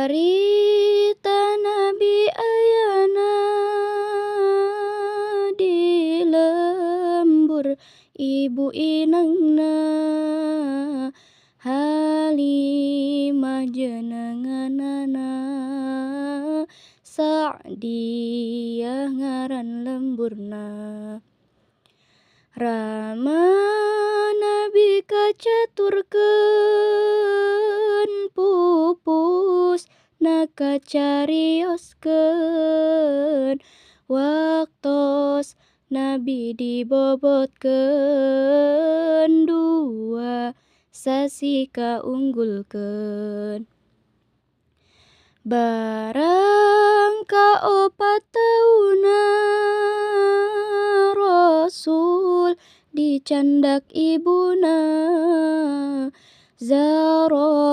Harita Nabi ayana di lembur ibu inengna, Halimah jenenganana, Sa'diyah ngaran lemburna. Rama Nabi kacaturkeun, pupus na kacarioskeun. Waktos Nabi dibobotkeun, 2 sasih kaunggulkeun. Barang kaopat taunna Rasul dicandak ibuna, Zarah.